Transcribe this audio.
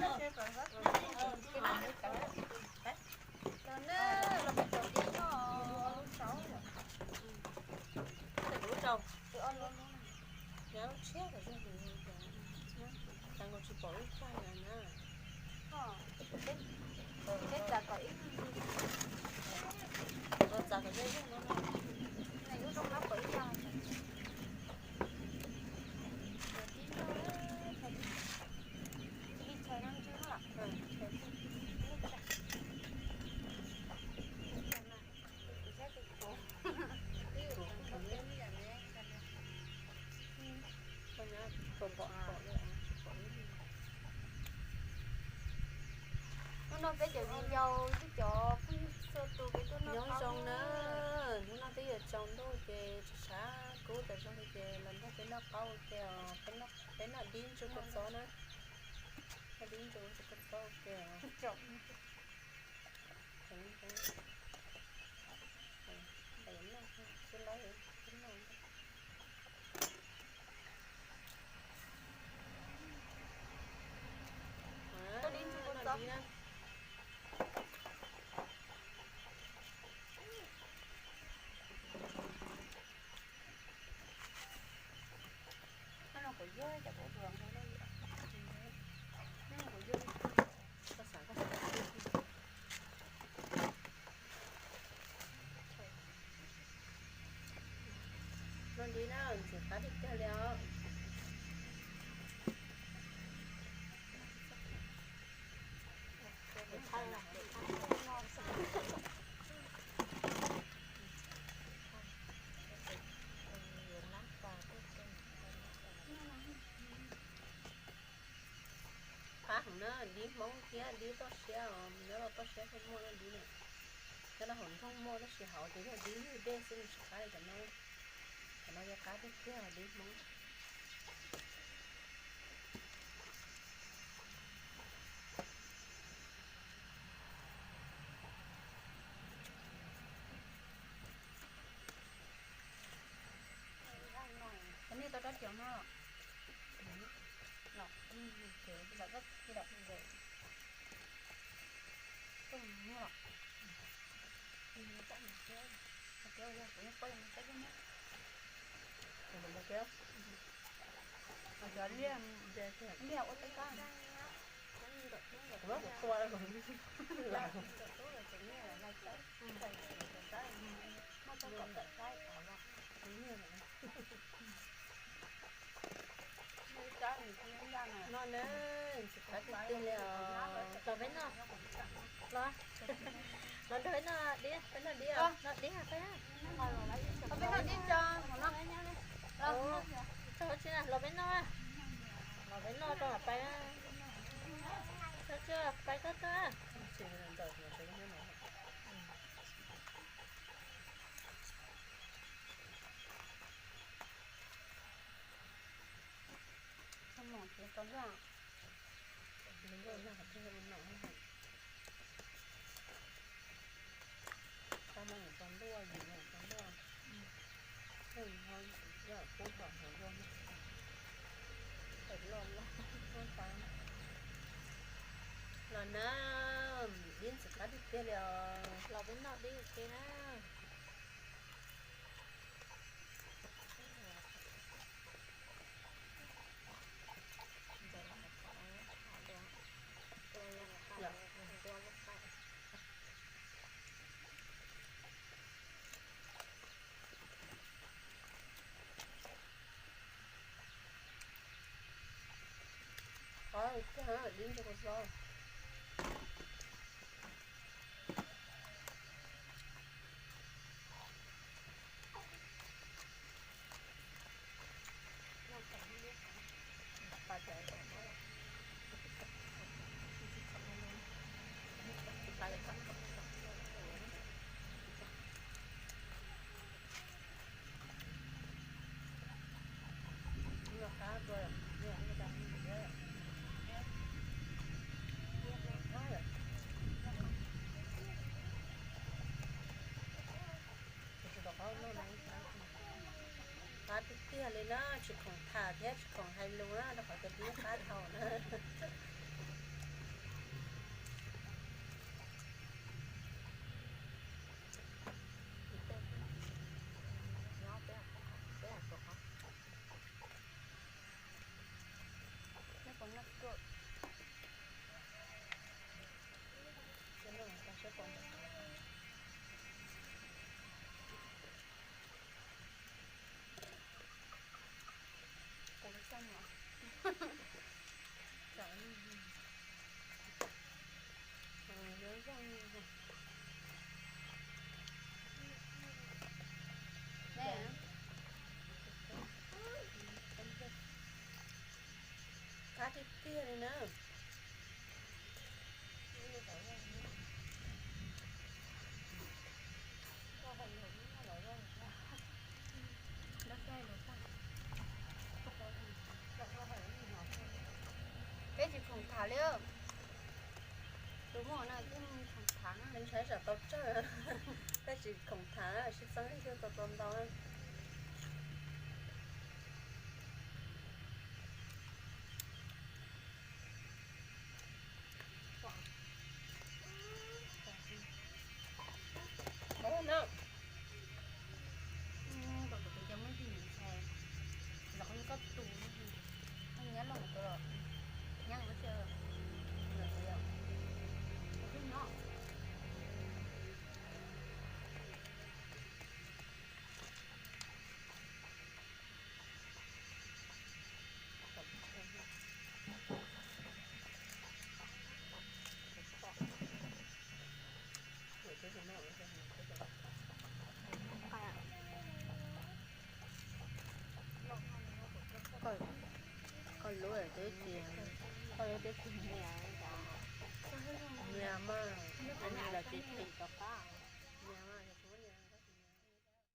Lub rau, lub tshiab, tag nkaus tsis pom lub tag na. Txav kom ze zog no. Hnub no peb cov viv ncaus, peb cov phooj ywg txhua tus, peb tuaj noj, nyob zoo na. Hnub no twb yuav tsaus ntuj ces tshav tshav kub tas zog li ces los nrog peb noj qaub ua ke os. Peb noj dib ntsuag kua txob na. Noj dib ntsuag kua txob ua ke os. Noj dib na, ntxim qab tiag tiag li os. Qab heev na, dib Hmoob thiab dib toj siab os, nyob rau toj siab thiaj muaj dib na. Nyob rau hauv nroog muaj tab sis hauv ces yog dib ywg dej xwb, nws tsis qab li cov no. Cov no yuav qab tiag tiag dib Hmoob. Nej tau rab riam no los? Liaj ua teb kab. Tua no na, ntxim qab tiag tiag li os. Los peb noj, los, los nrog peb noj dib, peb noj dib os, noj dib os. Peb noj dib tso, tso tsi na, los peb noj, los peb noj rau mam pais. Tso tsi, pais koj tuaj. Los na, dib ntxim qab tiag tiag li os. Los peb noj dib ua ke na. Qab tiag, dib ntsuag kua txob. Qab tiag tiag li na, tsis khoom tham thiab tsis khoom hais lus na, rau qhov tias dib qab dhau na. Li, tus muaj no twb khoom thav, ntshai tsam tau tsawg, tab sis khoom thav sib txeeb ib tug tau tau ntau. Kom kuv tus cov muab ntxhais zov koj tus, koj nyab los tus los, nyab los tsis, tus nyob. Koj lub twb tsis, koj lub twb tsis nyiam, nyiam mas, nyiam los tsis them rov qab, nyiam mas.